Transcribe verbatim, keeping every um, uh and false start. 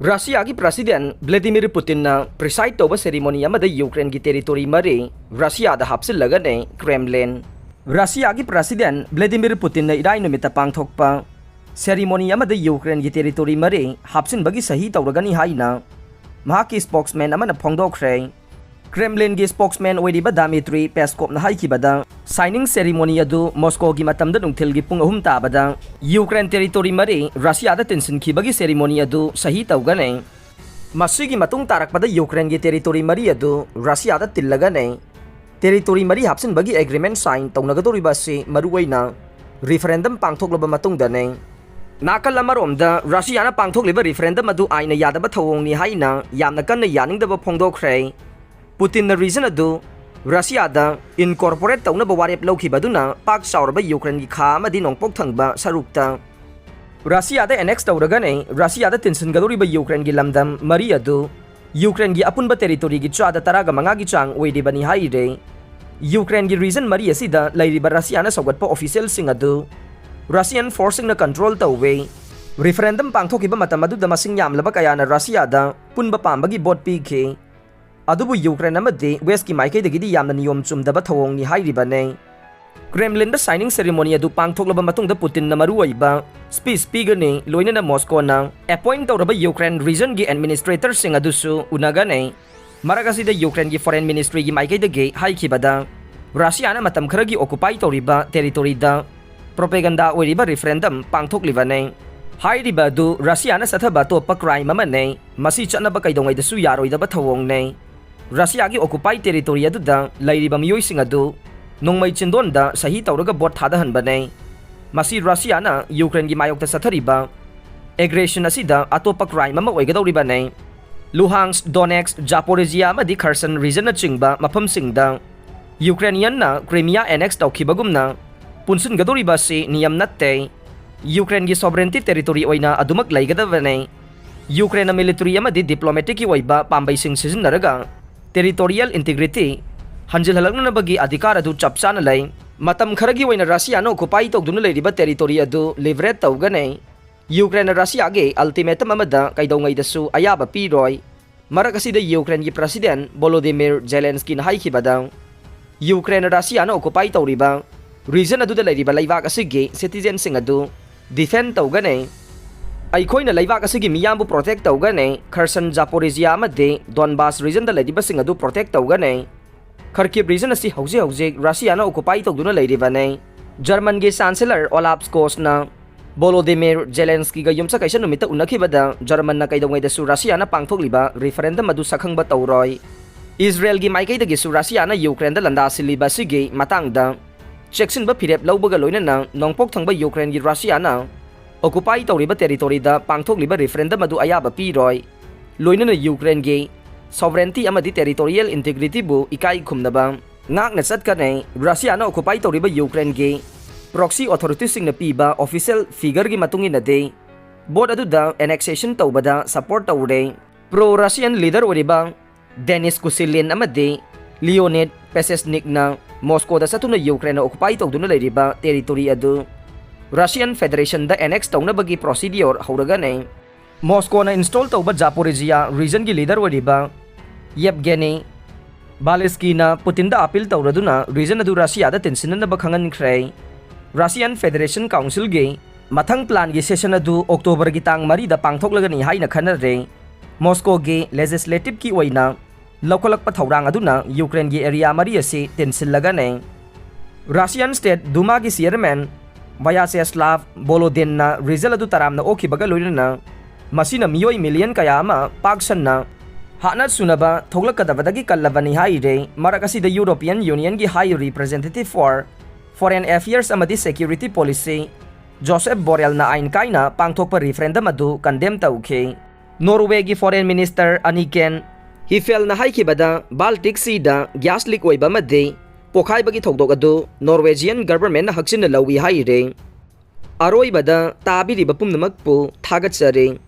ꯔꯁꯤꯌꯥꯒꯤ president ꯚ꯭ꯂꯦꯗꯤꯃꯤꯔ ꯄꯨꯇꯤꯟꯅ ꯄ꯭ꯔꯤꯁꯥꯏꯗ ꯇꯧꯕ ceremony ꯑꯃꯗ ꯌꯨꯀ꯭ꯔꯦꯟꯒꯤ ꯇꯦꯔꯤꯇꯣꯔꯤ ꯃꯔꯤ ꯔꯁꯤꯌꯥꯗ ꯍꯥꯞꯆꯤꯜꯂꯒꯅꯤ ꯀ꯭ꯔꯦꯝꯂꯤꯟ꯫ ꯔꯁꯤꯌꯥꯒꯤ ꯄ꯭ꯔꯁꯤꯗꯦꯟ ꯚ꯭ꯂꯦꯗꯤꯃꯤꯔ ꯄꯨꯇꯤꯟꯅ ꯏꯔꯥꯏ ꯅꯨꯃꯤꯠꯇ ꯄꯥꯡꯊꯣꯛꯄ ꯁꯦꯔꯤꯃꯣꯅꯤ ꯑꯃꯗ ꯌꯨꯀ꯭ꯔꯦꯟꯒꯤ ꯇꯦꯔꯤꯇꯣꯔꯤ ꯃꯔꯤ ꯍꯥꯞꯆꯤꯟꯕꯒꯤ ꯁꯍꯤ ꯇꯧꯔꯒꯅꯤ ꯍꯥꯏꯅ ꯃꯍꯥꯛꯀꯤ ꯁ꯭ꯄꯣꯛꯁꯃꯦꯟ ꯑꯃꯅ ꯐꯣꯡꯗꯣꯛꯈ꯭ꯔꯦ꯫ ꯀ꯭ꯔꯦꯝꯂꯤꯟꯒꯤ ꯁ꯭ꯄꯣꯛꯁꯃꯦꯟ ꯑꯣꯏꯔꯤꯕ ꯗꯥꯃꯤꯇ꯭ꯔꯤ ꯄꯦꯁꯀꯣꯞꯅ ꯍꯥꯏꯈꯤꯕꯗ, ꯁꯥꯏꯅꯤꯡ ꯁꯦꯔꯤꯃꯣꯅꯤ ꯑꯗꯨ ꯃꯣꯁꯀꯣꯒꯤ ꯃꯇꯝꯗ ꯅꯨꯡꯊꯤꯜꯒꯤ ꯄꯨꯡ ꯑꯍꯨꯝ ꯇꯥꯕꯗ ꯌꯨꯀ꯭ꯔꯦꯟ ꯇꯦꯔꯤꯇꯣꯔꯤ ꯃꯔꯤ ꯔꯁꯤꯌꯥꯗ ꯇꯤꯟꯁꯤꯟꯈꯤꯕꯒꯤ ꯁꯦꯔꯤꯃꯣꯅꯤ ꯑꯗꯨ ꯁꯍꯤ ꯇꯧꯒꯅꯤ꯫ ꯃꯁꯤꯒꯤ ꯃꯇꯨꯡ ꯇꯥꯔꯛꯄꯗ ꯌꯨꯀ꯭ꯔꯦꯟꯒꯤ ꯇꯦꯔꯤꯇꯣꯔꯤ ꯃꯔꯤ ꯑꯗꯨ ꯔꯁꯤꯌꯥꯗ ꯇꯤꯜꯂꯒꯅꯤ꯫ ꯇꯦꯔꯤꯇꯣꯔꯤ ꯃꯔꯤ ꯍꯥꯞꯆꯤꯟꯕꯒꯤ ꯑꯦꯒ꯭ꯔꯤꯃꯦꯟ ꯁꯥꯏꯟ ꯇꯧꯅꯒꯗꯧꯔꯤꯕ ꯑꯁꯤ ꯃꯔꯨꯑꯣꯏꯅ ꯔꯤꯐꯔꯦꯟꯗꯝ ꯄꯥꯡꯊꯣꯛꯂꯕ ꯃꯇꯨꯡꯗꯅꯤ꯫ ꯅꯥꯀꯜ ꯑꯃꯔꯣꯝꯗ ꯔꯁꯤꯌꯥꯅ ꯄꯥꯡꯊꯣꯛꯂꯤꯕ ꯔꯤꯐꯔꯦꯟꯗꯝ ꯑꯗꯨ ꯑꯥꯏꯟꯅ ꯌꯥꯗꯕ ꯊꯧꯑꯣꯡꯅꯤ ꯍꯥꯏꯅ ꯌꯥꯝꯅ ꯀꯟꯅ ꯌꯥꯅꯤꯡꯗꯕ ꯐꯣꯡꯗꯣꯛꯈ꯭ꯔꯦ꯫ ꯄꯨꯇꯤꯟꯅ ꯔꯤꯖꯟ ꯑꯗꯨ ꯔꯁꯤꯌꯥꯗ ꯏꯟꯀꯣꯔꯄꯣꯔꯦꯠ ꯇꯧꯅꯕ ꯋꯥꯔꯦꯞ ꯂꯧꯈꯤꯕ ꯑꯗꯨꯅ ꯄꯥꯛ ꯆꯥꯎꯔꯕ ꯌꯨꯀ꯭ꯔꯦꯟꯒꯤ ꯈꯥ ꯑꯃꯗꯤ ꯅꯣꯡꯄꯣꯛ ꯊꯪꯕ ꯁꯔꯨꯛꯇ ꯔꯁꯤꯌꯥꯗ ꯑꯦꯅꯦꯛꯁ ꯇꯧꯔꯒꯅꯤ꯫ ꯔꯁꯤꯌꯥꯗ ꯇꯤꯟꯁꯤꯟꯒꯗꯧꯔꯤꯕ ꯌꯨꯀ꯭ꯔꯦꯟꯒꯤ ꯂꯝꯗꯝ ꯃꯔꯤ ꯑꯗꯨ ꯌꯨꯀ꯭ꯔꯦꯟꯒꯤ ꯑꯄꯨꯟꯕ ꯇꯦꯔꯤꯇꯣꯔꯤꯒꯤ ꯆꯥꯗ ꯇꯔꯥꯒ ꯃꯉꯥꯒꯤ ꯆꯥꯡ ꯑꯣꯏꯔꯤꯕꯅꯤ ꯍꯥꯏꯔꯦ꯫ ꯌꯨꯀ꯭ꯔꯦꯟꯒꯤ ꯔꯤꯖꯟ ꯃꯔꯤ ꯑꯁꯤꯗ ꯂꯩꯔꯤꯕ ꯔꯁꯤꯌꯥꯅ ꯁꯧꯒꯠꯄ ꯑꯣꯐꯤꯁꯤꯌꯦꯜꯁꯤꯡ ꯑꯗꯨ ꯔꯁꯤꯌꯟ ꯐꯣꯔꯁꯁꯤꯡꯅ ꯀꯟꯇ꯭ꯔꯣꯜ ꯇꯧꯋꯦ꯫ ꯔꯤꯐꯔꯦꯟꯗꯝ ꯄꯥꯡꯊꯣꯛꯈꯤꯕ ꯃꯇꯝ ꯑꯗꯨꯗ ꯃꯁꯤꯡ ꯌꯥꯝꯂꯕ ꯀꯌꯥꯅ ꯔꯁꯤꯌꯥꯗ ꯄꯨꯟꯕ ꯄꯥꯝꯕꯒꯤ ꯚꯣꯠ ꯄꯤꯈꯤ꯫ ꯑꯗꯨꯕꯨ ꯌꯨꯀ꯭ꯔꯦꯟ ꯑꯃꯗꯤ ꯋꯦꯁꯀꯤ ꯃꯥꯏꯀꯩꯗꯒꯤꯗꯤ ꯌꯥꯝꯅ ꯅꯤꯌꯣꯝ ꯆꯨꯝꯗꯕ ꯊꯧꯑꯣꯡꯅꯤ ꯍꯥꯏꯔꯤꯕꯅꯤ꯫ ꯀ꯭ꯔꯦꯝꯂꯤꯟꯗ ꯁꯥꯏꯅꯤꯡ ꯁꯦꯔꯤꯃꯣꯅꯤ ꯑꯗꯨ ꯄꯥꯡꯊꯣꯛꯂꯕ ꯃꯇꯨꯡꯗ ꯄꯨꯇꯤꯟꯅ ꯃꯔꯨꯑꯣꯏꯕ ꯁ꯭ꯄꯤꯆ ꯄꯤꯒꯅꯤ, ꯂꯣꯏꯅꯅ ꯃꯣꯁꯀꯣꯅ ꯑꯦꯄꯣꯏꯟꯠ ꯇꯧꯔꯕ ꯌꯨꯀ꯭ꯔꯦꯟ ꯔꯤꯖꯟꯒꯤ ꯑꯦꯗꯃꯤꯅꯤꯁꯇ꯭ꯔꯦꯇꯔꯁꯤꯡ ꯑꯗꯨꯁꯨ ꯎꯅꯒꯅꯤ꯫ ꯃꯔꯛ ꯑꯁꯤꯗ ꯌꯨꯀ꯭ꯔꯦꯟꯒꯤ ꯐꯣꯔꯦꯟ ꯃꯤꯅꯤꯁꯇ꯭ꯔꯤꯒꯤ ꯃꯥꯏꯀꯩꯗꯒꯤ ꯍꯥꯏꯈꯤꯕꯗ, ꯔꯁꯤꯌꯥꯅ ꯃꯇꯝ ꯈꯔꯒꯤ ꯑꯣꯀꯨꯄꯥꯏ ꯇꯧꯔꯤꯕ ꯇꯦꯔꯤꯇꯣꯔꯤꯗ ꯄ꯭ꯔꯣꯄꯦꯒꯟꯗꯥ ꯑꯣꯏꯔꯤꯕ ꯔꯤꯐꯔꯦꯟꯗꯝ ꯄꯥꯡꯊꯣꯛꯂꯤꯕꯅꯤ꯫ ꯍꯥꯏꯔꯤꯕ ꯑꯗꯨ ꯔꯁꯤꯌꯥꯅ ꯆꯠꯊꯕ ꯑꯇꯣꯞꯄ ꯀ꯭ꯔꯥꯏꯝ ꯑꯃꯅꯤ꯫ ꯃꯁꯤ ꯆꯠꯅꯕ ꯀꯩꯗꯧꯉꯩꯗꯁꯨ ꯌꯥꯔꯣꯏꯗꯕ ꯊꯧꯑꯣꯡꯅꯤ꯫ ꯔꯁꯤꯌꯥꯒꯤ ꯑꯣꯀꯨꯄꯥꯏ ꯇꯦꯔꯤꯇꯣꯔꯤ ꯑꯗꯨꯗ ꯂꯩꯔꯤꯕ ꯃꯤꯑꯣꯏꯁꯤꯡ ꯑꯗꯨ ꯅꯣꯡꯃꯩ ꯆꯤꯟꯗꯣꯟꯗ ꯁꯍꯤ ꯇꯧꯔꯒ ꯚꯣꯠ ꯊꯥꯗꯍꯟꯕꯅꯤ꯫ ꯃꯁꯤ ꯔꯁꯤꯌꯥꯅ ꯌꯨꯀ꯭ꯔꯦꯟꯒꯤ ꯃꯥꯌꯣꯛꯇ ꯆꯠꯊꯔꯤꯕ ꯑꯦꯒ꯭ꯔꯦꯁꯟ ꯑꯁꯤꯗ ꯑꯇꯣꯞꯄ ꯀ꯭ꯔꯥꯏꯝ ꯑꯃ ꯑꯣꯏꯒꯗꯧꯔꯤꯕꯅꯤ꯫ ꯂꯨꯍꯥꯟꯁ, ꯗꯣꯅꯦꯠꯁ, ꯖꯥꯄꯣꯔꯤꯖꯤꯌꯥ ꯑꯃꯗꯤ ꯈꯔꯁꯟ ꯔꯤꯖꯟꯅꯆꯤꯡꯕ ꯃꯐꯝꯁꯤꯡꯗ ꯌꯨꯀ꯭ꯔꯦꯅꯤꯌꯟꯅ ꯀ꯭ꯔꯤꯃꯤꯌꯥ ꯑꯦꯅꯦꯛꯁ ꯇꯧꯈꯤꯕꯒꯨꯝꯅ ꯄꯨꯟꯁꯤꯟꯒꯗꯧꯔꯤꯕ ꯑꯁꯤ ꯅꯤꯌꯝ ꯅꯠꯇꯦ꯫ ꯌꯨꯀ꯭ꯔꯦꯟꯒꯤ ꯁꯣꯚꯔꯦꯟꯇꯤ ꯇꯦꯔꯤꯇꯣꯔꯤ ꯑꯣꯏꯅ ꯑꯗꯨꯃꯛ ꯂꯩꯒꯗꯕꯅꯤ꯫ ꯌꯨꯀ꯭ꯔꯦꯟꯅ ꯃꯤꯂꯤꯇꯔꯤ ꯑꯃꯗꯤ ꯗꯤꯄ꯭ꯂꯣꯃꯦꯇꯤꯛꯀꯤ ꯑꯣꯏꯕ ꯄꯥꯝꯕꯩꯁꯤꯡ ꯁꯤꯖꯤꯟꯅꯔꯒ ꯇꯦꯔꯤꯇꯣꯔꯤꯌꯦꯜ ꯏꯟꯇꯤꯒ꯭ꯔꯤꯇꯤ ꯍꯟꯖꯤꯜꯍꯜꯂꯛꯅꯅꯕꯒꯤ ꯑꯙꯤꯀꯥꯔ ꯑꯗꯨ ꯆꯞ ꯆꯥꯅ ꯂꯩ꯫ ꯃꯇꯝ ꯈꯔꯒꯤ ꯑꯣꯏꯅ ꯔꯁꯤꯌꯥꯅ ꯑꯣꯀꯨꯄꯥꯏ ꯇꯧꯗꯨꯅ ꯂꯩꯔꯤꯕ ꯇꯦꯔꯤꯇꯣꯔꯤ ꯑꯗꯨ ꯂꯤꯕꯔꯦꯠ ꯇꯧꯒꯅꯤ꯫ ꯌꯨꯀ꯭ꯔꯦꯟꯅ ꯔꯁꯤꯌꯥꯒꯤ ꯑꯜꯇꯤꯃꯦꯇꯝ ꯑꯃꯗ ꯀꯩꯗꯧꯉꯩꯗꯁꯨ ꯑꯌꯥꯕ ꯄꯤꯔꯣꯏ꯫ ꯃꯔꯛ ꯑꯁꯤꯗ ꯌꯨꯀ꯭ꯔꯦꯟꯒꯤ ꯄ꯭ꯔꯁꯤꯗꯦꯟ ꯚꯣꯂꯣꯗꯤꯃꯤꯔ ꯖꯦꯂꯦꯟꯁꯀꯤꯅ ꯍꯥꯏꯈꯤꯕꯗ, ꯌꯨꯀ꯭ꯔꯦꯟꯅ ꯔꯁꯤꯌꯥꯅ ꯑꯣꯀꯨꯄꯥꯏ ꯇꯧꯔꯤꯕ ꯔꯤꯖꯟ ꯑꯗꯨꯗ ꯂꯩꯔꯤꯕ ꯂꯩꯕꯥꯛ ꯑꯁꯤꯒꯤ ꯁꯤꯇꯤꯖꯦꯟꯁꯤꯡ ꯑꯗꯨ ꯗꯤꯐꯦꯟ ꯇꯧꯒꯅꯤ꯫ ꯑꯩꯈꯣꯏꯅ ꯂꯩꯕꯥꯛ ꯑꯁꯤꯒꯤ ꯃꯤꯌꯥꯝꯕꯨ ꯄ꯭ꯔꯣꯇꯦꯛ ꯇꯧꯒꯅꯤ꯫ ꯈꯔꯁꯟ, ꯖꯥꯄꯣꯔꯤꯖꯤꯌꯥ ꯑꯃꯗꯤ ꯗꯣꯟꯕꯥꯁ ꯔꯤꯖꯟꯗ ꯂꯩꯔꯤꯕꯁꯤꯡ ꯑꯗꯨ ꯄ꯭ꯔꯣꯇꯦꯛ ꯇꯧꯒꯅꯤ꯫ ꯈꯔꯀꯤꯞ ꯔꯤꯖꯟ ꯑꯁꯤ ꯍꯧꯖꯤꯛ ꯍꯧꯖꯤꯛ ꯔꯁꯤꯌꯥꯅ ꯑꯣꯀꯨꯄꯥꯏ ꯇꯧꯗꯨꯅ ꯂꯩꯔꯤꯕꯅꯤ꯫ ꯖꯔꯃꯟꯒꯤ ꯆꯥꯟꯁꯦꯂꯔ ꯑꯣꯂꯥꯞ ꯁ꯭ꯀꯣꯁꯅ ꯚꯣꯂꯣꯗꯤꯃꯤꯔ ꯖꯦꯂꯦꯟꯁꯀꯤꯒ ꯌꯨꯝꯁꯀꯩꯁ ꯅꯨꯃꯤꯠꯇ ꯎꯅꯈꯤꯕꯗ ꯖꯔꯃꯟꯅ ꯀꯩꯗꯧꯉꯩꯗꯁꯨ ꯔꯁꯤꯌꯥꯅ ꯄꯥꯡꯊꯣꯛꯂꯤꯕ ꯔꯤꯐꯔꯦꯟꯗꯝ ꯑꯗꯨ ꯁꯛꯈꯪꯕ ꯇꯧꯔꯣꯏ꯫ ꯏꯖꯔꯦꯜꯒꯤ ꯃꯥꯏꯀꯩꯗꯒꯤꯁꯨ ꯔꯁꯤꯌꯥꯅ ꯌꯨꯀ꯭ꯔꯦꯟꯗ ꯂꯥꯟꯗꯥꯁꯤꯜꯂꯤꯕ ꯑꯁꯤꯒꯤ ꯃꯇꯥꯡꯗ ꯆꯦꯛꯁꯤꯟꯕ ꯐꯤꯔꯦꯞ ꯂꯧꯕꯒ ꯂꯣꯏꯅꯅ ꯅꯣꯡꯄꯣꯛ ꯊꯪꯕ ꯌꯨꯀ꯭ꯔꯦꯟꯒꯤ ꯔꯁꯤꯌꯥꯅ ꯑꯣꯀꯨꯄꯥꯏ ꯇꯧꯔꯤꯕ ꯇꯦꯔꯤꯇꯣꯔꯤꯗ ꯄꯥꯡꯊꯣꯛꯂꯤꯕ ꯔꯤꯐꯔꯦꯟꯗꯝ ꯑꯗꯨ ꯑꯌꯥꯕ ꯄꯤꯔꯣꯏ꯫ ꯂꯣꯏꯅꯅ ꯌꯨꯀ꯭ꯔꯦꯟꯒꯤ ꯁꯣꯚꯔꯦꯟꯇꯤ ꯑꯃꯗꯤ ꯇꯦꯔꯤꯇꯣꯔꯤꯌꯦꯜ ꯏꯟꯇꯤꯒ꯭ꯔꯤꯇꯤꯕꯨ ꯏꯀꯥꯏ ꯈꯨꯝꯅꯕ ꯉꯥꯛꯅ ꯆꯠꯀꯅꯤ꯫ ꯔꯁꯤꯌꯥꯅ ꯑꯣꯀꯨꯄꯥꯏ ꯇꯧꯔꯤꯕ ꯌꯨꯀ꯭ꯔꯦꯟꯒꯤ ꯄ꯭ꯔꯣꯛꯁꯤ ꯑꯣꯊꯣꯔꯤꯇꯤꯁꯤꯡꯅ ꯄꯤꯕ ꯑꯣꯐꯤꯁꯤꯌꯦꯜ ꯐꯤꯒꯔꯒꯤ ꯃꯇꯨꯡ ꯏꯟꯅꯗꯤ, ꯚꯣꯠ ꯑꯗꯨꯗ ꯑꯦꯅꯦꯛꯁꯦꯁꯟ ꯇꯧꯕꯗ ꯁꯄꯣꯔꯠ ꯇꯧꯔꯦ꯫ ꯄ꯭ꯔꯣ ꯔꯁꯤꯌꯥꯟ ꯂꯤꯗꯔ ꯑꯣꯏꯔꯤꯕ ꯗꯦꯅꯤꯁ ꯀꯨꯁꯤꯂꯤꯟ ꯑꯃꯗꯤ ꯂꯤꯑꯣꯅꯤꯠ ꯄꯦꯁꯦꯁꯅꯤꯛꯅ ꯃꯣꯁꯀꯣꯗ ꯆꯠꯇꯨꯅ ꯌꯨꯀ꯭ꯔꯦꯟꯅ ꯑꯣꯀꯨꯄꯥꯏ ꯇꯧꯗꯨꯅ ꯂꯩꯔꯤꯕ ꯇꯦꯔꯤꯇꯣꯔꯤ ꯑꯗꯨ ꯔꯁꯤꯌꯥꯟ ꯐꯦꯗꯔꯦꯁꯟꯗ ꯑꯦꯅꯦꯛꯁ ꯇꯧꯅꯕꯒꯤ ꯄ꯭ꯔꯣꯁꯤꯗꯤꯌꯣꯔ ꯍꯧꯔꯒꯅꯤ꯫ ꯃꯣꯁꯀꯣꯅ ꯏꯟꯁꯇꯣꯜ ꯇꯧꯕ ꯖꯥꯄꯣꯔꯤꯖꯤꯌꯥ ꯔꯤꯖꯟꯒꯤ ꯂꯤꯗꯔ ꯑꯣꯏꯔꯤꯕ ꯌꯦꯞꯒꯦꯅꯤ ꯕꯥꯂꯤꯁꯀꯤꯅ ꯄꯨꯇꯤꯟꯗ ꯑꯄꯤꯜ ꯇꯧꯔꯗꯨꯅ ꯔꯤꯖꯟ ꯑꯗꯨ ꯔꯁꯤꯌꯥꯗ ꯇꯤꯟꯁꯤꯟꯅꯅꯕ ꯈꯪꯍꯟꯈ꯭ꯔꯦ꯫ ꯔꯁꯤꯌꯥꯟ ꯐꯦꯗꯔꯦꯁꯟ ꯀꯥꯎꯟꯁꯤꯜꯒꯤ ꯃꯊꯪ ꯄ꯭ꯂꯥꯟꯒꯤ ꯁꯦꯁꯟ ꯑꯗꯨ ꯑꯣꯛꯇꯣꯕꯔꯒꯤ ꯇꯥꯡ ꯃꯔꯤꯗ ꯄꯥꯡꯊꯣꯛꯂꯒꯅꯤ ꯍꯥꯏꯅ ꯈꯟꯅꯔꯦ꯫ ꯃꯣꯁꯀꯣꯒꯤ ꯂꯦꯖꯤꯁꯂꯦꯇꯤꯚꯀꯤ ꯑꯣꯏꯅ ꯂꯧꯈꯠꯂꯛꯄ ꯊꯧꯔꯥꯡ ꯑꯗꯨꯅ ꯌꯨꯀ꯭ꯔꯦꯟꯒꯤ ꯑꯦꯔꯤꯌꯥ ꯃꯔꯤ ꯑꯁꯤ ꯇꯤꯟꯁꯤꯜꯂꯒꯅꯤ꯫ ꯔꯁꯤꯌꯥꯟ ꯁ꯭ꯇꯦꯠ ꯗꯨꯃꯥꯒꯤ ꯆꯤꯌꯔꯃꯦꯟ ꯚꯌꯥꯆꯦꯁꯂꯥꯚ ꯚꯣꯂꯣꯗꯤꯟꯅ ꯔꯤꯖꯜ ꯑꯗꯨ ꯇꯔꯥꯝꯅ ꯑꯣꯛꯈꯤꯕꯒ ꯂꯣꯏꯅꯅ ꯃꯁꯤꯅ ꯃꯤꯑꯣꯏ ꯃꯤꯂꯤꯌꯟ ꯀꯌꯥ ꯑꯃ ꯄꯥꯛ ꯁꯟꯅ ꯍꯥꯠꯅ ꯁꯨꯅꯕ ꯊꯣꯛꯂꯛꯀꯗꯕꯗꯒꯤ ꯀꯜꯂꯕꯅꯤ ꯍꯥꯏꯔꯦ꯫ ꯃꯔꯛ ꯑꯁꯤꯗ ꯌꯨꯔꯣꯄꯤꯌꯟ ꯌꯨꯅꯤꯌꯟꯒꯤ ꯍꯥꯏ ꯔꯤꯄ꯭ꯔꯖꯦꯟꯇꯦꯇꯤꯚ ꯐꯣꯔ ꯐꯣꯔꯦꯟ ꯑꯦꯐꯤꯌꯔꯁ ꯑꯃꯗꯤ ꯁꯦꯀ꯭ꯌꯨꯔꯤꯇꯤ ꯄꯣꯂꯤꯁꯤ ꯖꯣꯁꯦꯐ ꯕꯣꯔꯦꯜꯅ ꯑꯥꯏꯟ ꯀꯥꯏꯅ ꯄꯥꯡꯊꯣꯛꯄ ꯔꯤꯐꯔꯦꯟꯗꯝ ꯑꯗꯨ ꯀꯟꯗꯦꯝ ꯇꯧꯈꯤ꯫ ꯅꯣꯔꯋꯦꯒꯤ ꯐꯣꯔꯦꯟ ꯃꯤꯅꯤꯁꯇꯔ ꯑꯅꯤꯀꯦꯟ ꯍꯤꯐꯦꯜꯅ ꯍꯥꯏꯈꯤꯕꯗ, ꯕꯥꯜꯇꯤꯛ ꯁꯤꯗ ꯒ꯭ꯌꯥꯁ ꯂꯤꯛ ꯑꯣꯏꯕ ꯑꯃꯗꯤ ꯄꯣꯈꯥꯏꯕꯒꯤ ꯊꯧꯗꯣꯛ ꯑꯗꯨ ꯅꯣꯔꯋꯦꯖꯤꯌꯟ ꯒꯚꯔꯟꯃꯦꯟꯠꯅ ꯍꯛꯆꯤꯟꯅ ꯂꯧꯏ ꯍꯥꯏꯔꯦ꯫ ꯑꯔꯣꯏꯕꯗ ꯇꯥꯕꯤꯔꯤꯕ ꯄꯨꯝꯅꯃꯛꯄꯨ ꯊꯥꯒꯠꯆꯔꯤ꯫